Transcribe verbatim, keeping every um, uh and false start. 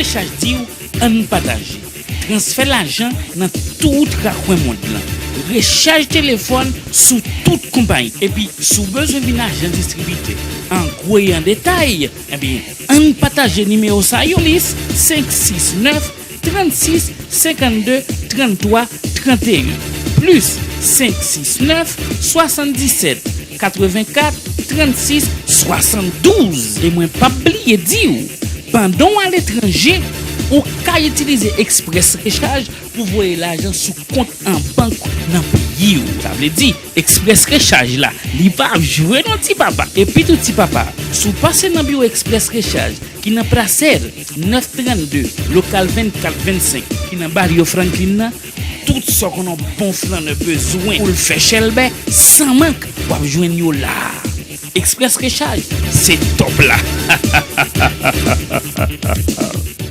Rechaj di w ann pataje. Transfè lajan nan tout rakwen mond lan. Rechaj telefòn sou tout konpayi. Epi, si w bezwen vin ajan distribitè an gwo e an detay, ebyen, ann pataje nimewo sa yo. Plis senk sis nèf, trannsis, senkanndde, tranntwa, tranteyen. Plis senk sis nèf, swasanndisèt, katrevenkat, trannsis, swasanndouz. E mwen p ap bliye di w, pandan w aletranje, ou ka itilize Express Recharge pou voye lajan sou kont an bank nan peyi w. Sa vle di, Express Recharge la, li pa ap jwe non, ti papa. Epi tou, ti papa, si w pase nan biwo Express Recharge ki nan Plasèl, nèf trannde, lokal vennkat vennsenk, ki nan Barrio Franklin nan, tout sa w konn yon bon flannè bezwen pou l fè chèlbè san mank, w ap jwenn yo la. Express Recharge, se top la.